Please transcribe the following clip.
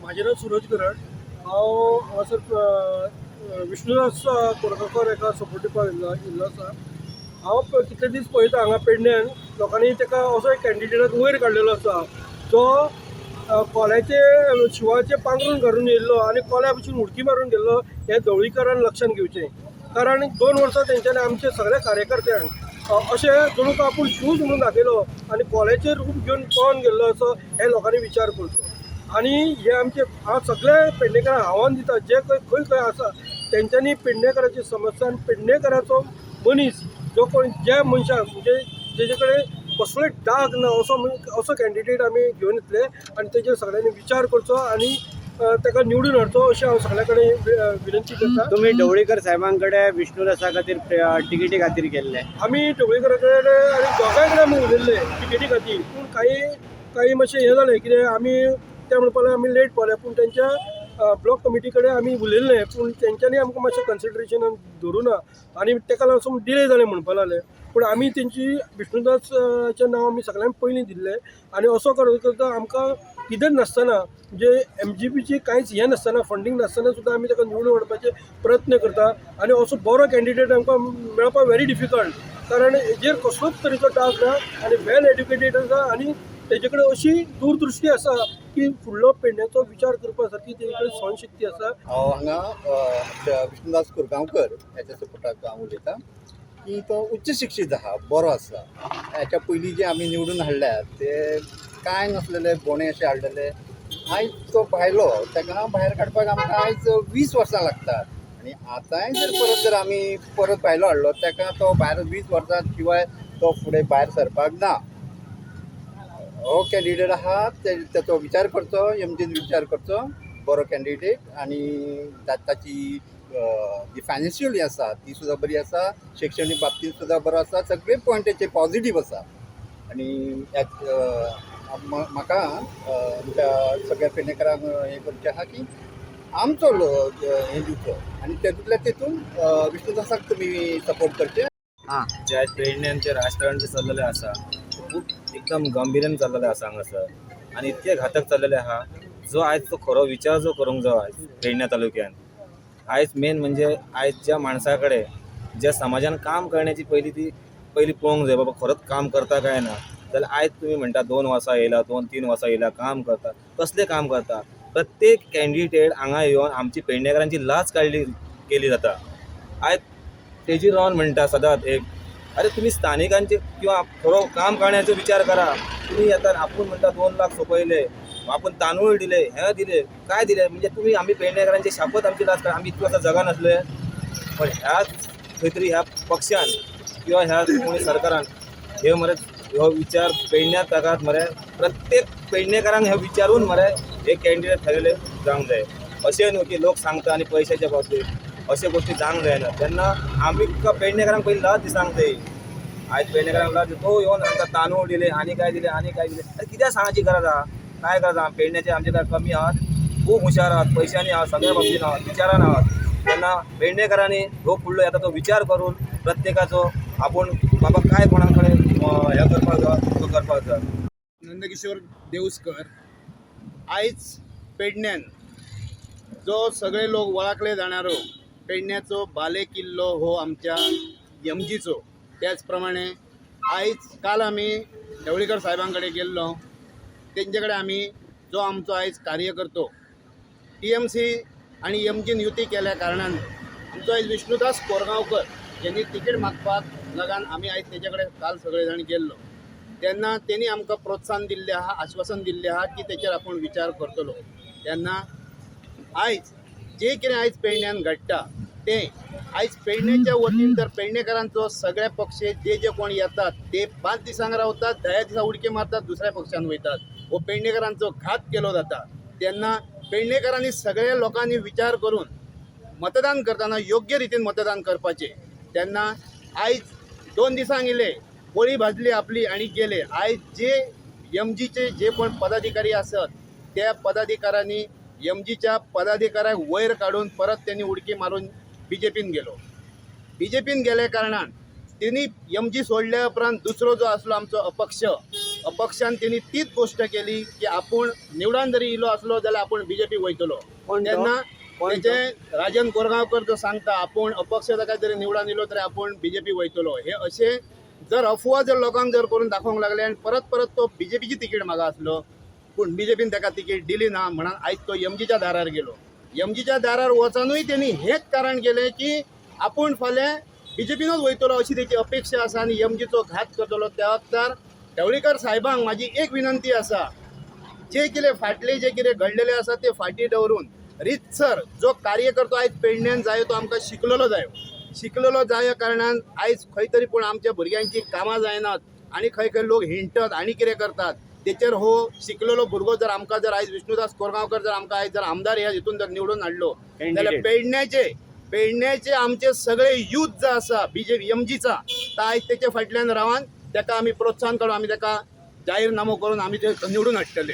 म्हाजें नांव सुरज गरड. हांव हांगासर विष्णुदास कोरगांवकर एका सपोर्ट दिवपाक येयल्लो आसा. हांव कितले दीस पळयता, हांगा पेडण्यान लोकांनी ताका असो एक कॅन्डिडेटाक वयर काडलेलो आसा, जो कोल्याचे शिवाचे पांगरून घालून येयल्लो आनी कोल्या भशेन उडकी मारून गेल्लो. हें ढवळीकारान लक्षांत घेवचें, कारण 2 वर्सां तेंच्यांनी आमच्या सगळ्या कार्यकर्त्यांक अशें जणू काय आपूण शूज म्हणून दाखयलो आनी कोल्याचें रूप घेवन पळोन गेल्लो असो, हे लोकांनी विचार करचो. आनी हे आमचे हांव सगळे पेडणेकारांक आव्हान दिता, जे खंय खंय खंय आसा तेंच्यांनी पेडणेकाराची समस्या आनी पेडणेकाराचो मनीस जो कोण, ज्या मनशाक म्हणजे जेजे कडेन कसलोय डाग ना, असो कॅन्डिडेट आमी घेवन येतले आनी तेजेर सगळ्यांनी विचार करचो आनी ताका निवडून हाडचो, अशें हांव सगळ्या कडेन विनंती करता. तुमी ढवळीकर साहेबांकडे विष्णुदासा खातीर तिकेटी खातीर गेल्ले? आमी ढवळीकरा कडेन आनी दोगांय कडेन आमी उलयल्ले तिकेटी खातीर, पूण काही काही मातशें हें जालें. कितें, आमी ते म्हणपाक लागले आमी लेट पावले, पूण तेंच्या ब्लॉक कमिटी कडेन आमी उलयल्ले, पूण तेंच्यांनी आमकां मातशें कन्सिडरेशनान धरूं ना आनी तेका लागून डिले जालें म्हणपाक लागले. पूण आमी तेंची विष्णुदासचें नांव आमी सगळ्यांत पयलीं दिल्लें. आनी असो करता करता आमकां कितेंच नासतना, म्हणजे एमजीपीची कांयच हें नासतना, फंडींग नासतना सुद्दां आमी ताका निवडून हाडपाचे प्रयत्न करता. आनी असो बरो कॅन्डिडेट आमकां मेळपाक व्हेरी डिफिकल्ट, कारण हेजेर कसलोच तरेचो डाग ना आनी वेल एड्युकेटेड आसा आनी तेजे कडेन अशी दूरदृश्टी आसा की फुडलो पेडण्याचो विचार करपा सारकी तेजे कडेन सहनशक्ती आसा. हांव हांगा आमच्या विष्णुदास कोरगांवकर ह्याच्या सपोर्टाक हांव उलयतां की तो उच्च शिक्षीत आहा, बरो आसा. ह्याच्या पयलीं जे आमी निवडून हाडल्यात ते कांय नासलेले, बोणे अशे हाडलेले. आयज तो भायलो, ताका भायर काडपाक आमकां आयज 20 वर्सां लागतात आनी आतांय जर परत जर आमी परत भायलो हाडलो ताका, तो भायर 20 वर्सां शिवाय तो फुडें भायर सरपाक ना. हो कॅन्डिडेट आहा, ते तेचो विचार करचो, एमजीन विचार करचो. बरो कॅन्डिडेट आनी ताची जी फायनान्शियली आसा ती सुद्दां बरी आसा, शिक्षणीक बाबतींत सुद्दां बरो आसा, सगळे पॉयंट तेचे पॉझिटीव आसा. आनी म्हाका आमच्या सगळ्या पेडणेकरांक हें करचें आहा की आमचो हें दिवचो आनी तेतूंतल्या तेतून विष्णुदासाक तुमी सपोर्ट करचे. जे आयज पेडण्याचे राजकारण जे चल्लेलें आसा, ते खूब एकदम गंभीरान चल्लेलें आसा हांगासर आनी इतकें घातक चल्लेलें आहा. जो आयज तो खरो विचार जो करूंक जाय आयज पेडण्या तालुक्यान, आयज मेन म्हणजे आयज ज्या माणसा कडेन, ज्या समाजान काम करण्याची पयली ती पयली पळोवंक जाय, बाबा खरोच काम करता काय ना. जाल्यार आयज तुमी म्हणटा 2 वर्सां येयला, 2-3 वर्सां येयला, काम करता. कसलें काम करता? प्रत्येक कॅन्डिडेट हांगा येवन आमची पेडणेकारांची लाज काडली केली जाता. आयज तेजीर रावन म्हणटा सदांच एक, अरे, तुम्ही स्थानिकांचे किंवा खरो काम करण्याचो विचार करा. तुम्ही येतात, आपूण म्हणटा 2 लाख सोंपयले, आपूण तांदूळ दिले, हे दिले, काय दिले. म्हणजे तुम्ही आम्ही पेडणेकरांची शापत आमची लाज करा. आम्ही इतकी वर्सां जगा नासले, पण ह्या खंय तरी ह्या पक्षान किंवा ह्या कोणी सरकारान हे मरे हो विचार पेडण्यात ताकात मरे, प्रत्येक पेडणेकारांक हे विचारून मरे हे कॅन्डिडेट थारयले जावंक जाय. अशें न्हू की लोक सांगता आनी पयशाच्या बाबतीत अश्यो गोश्टी जावंक जायना. तेन्ना आमी पेडणेकारांक पयलीं लज दिसांक जाय. आयज पेडणेकारांक लज, तो येवन आमकां तांदूळ दिले आनी काय दिले आनी काय दिले. अरे, कित्याक सांगाची गरज आहा? काय गरज आहा? पेडण्याचे आमचे काय कमी आहात? खूब हुशार आहात, पयशांनी आहात, सगळ्या बाबतीन आहात, विचारान आहात. तेन्ना पेडणेकारांनी हो फुडलो येता तो विचार करून प्रत्येकाचो आपूण बाबा काय कोणा कडेन हें करपाक जाय तो करपाक जाय. नंदकिशोर देऊसकर. आयज पेडण्यान जो सगळे लोक वळखले जाणारो पेडण्याचो बाले किल्लो हो आमच्या एमजीचो. त्याच प्रमाणे आयज काल आमी ढवळीकर साहेबां कडेन गेल्लो. तेंचे कडेन आमी जो आमचो आयज कार्यकर्तो टीएमसी आनी एमजीन युती केल्या कारणान आमचो आयज विष्णुदास कोरगांवकर यांनी तिकीट मागपाक लगान आमी आयज तेजे कडेन काल सगळे जाण गेल्लो, तेन्ना तेणी आमकां प्रोत्साहन दिल्लें आहा, आश्वासन दिल्लें आहा की तेचेर आपूण विचार करतलो. तेन्ना आयज जे कितें आयज पेडण्यान घडटा तें आयज पेडण्याच्या वतीन तर पेडणेकारांचो सगळे पक्ष जे जे कोण येतात ते 5 दिसांक रावतात, 10 दिसा उडकी मारतात, दुसऱ्या पक्षान वयतात. हो पेडणेकारांचो घात केलो जाता. तेन्ना पेडणेकारांनी सगळ्या लोकांनी विचार करून मतदान करतना योग्य रितीन मतदान करपाचें. तेन्ना आयज 2 दिसांक येयले, पोळी भाजली आपली आनी गेले. आयज जे एमजीचे जे कोण पदाधिकारी आसत त्या पदाधिकाऱ्यांनी एमजीच्या पदाधिकाऱ्याक वयर काडून परत त्यांनी उडकी मारून बीजेपीन गेलो. बीजेपीन गेल्या कारणान तेणी एमजी सोडल्या उपरांत दुसरो जो आसलो आमचो अपक्ष अपक्षान तेणी तीच गोश्ट केली की आपूण निवडून जरी इलो आसलो जाल्यार आपूण बीजेपी वयतलो. कोण तो? तेन्ना कोण तो? तेचे राजन कोरगांवकर जो सांगता आपूण अपक्ष ताका जरी निवडून इलो तरी आपूण बीजेपी वयतलो, हे अशे जर अफवा जर लोकांक जर करून दाखोवंक लागले आनी परत परत तो बीजेपीची तिकीट मागा आसलो, पूण बीजेपीन ताका तिकीट दिली ना म्हणून आयज तो एमजीच्या दारार गेलो. एमजीच्या दारार वचूनय तेणी हेच कारण केलें की आपूण फाल्यां बीजेपीनूच वयतलो अशी तेची अपेक्षा आसा आनी एमजीचो घात करतलो. त्या वक्तार ढवळीकर साहेबांक म्हाजी एक विनंती आसा, जे कितें फाटले जे कितें घडलेलें आसा ते फाटीं दवरून रितसर जो कार्यकर्तो आयज पेडण्यान जायो तो आमकां शिकलेलो जायो, शिकलेलो जाय कारणान आयज खंय तरी पूण आमच्या भुरग्यांची कामां जायनात आनी खंय खंय लोक हिंडटात आनी कितें करतात, तेचेर हो शिकलेलो भुरगो जर आमकां जर आयज विष्णुदास कोरगांवकर जर आमकां आयज जर आमदार ह्या हितून जर निवडून हाडलो जाल्यार Candidate. पेडण्याचे पेडण्याचे आमचे सगळे यूथ जो आसा बीजेपी एमजीचा तो आयज तेच्या फाटल्यान रावन तेका आमी प्रोत्साहन करून आमी तेका जाहीरनामो करून आमी ते निवडून हाडटले.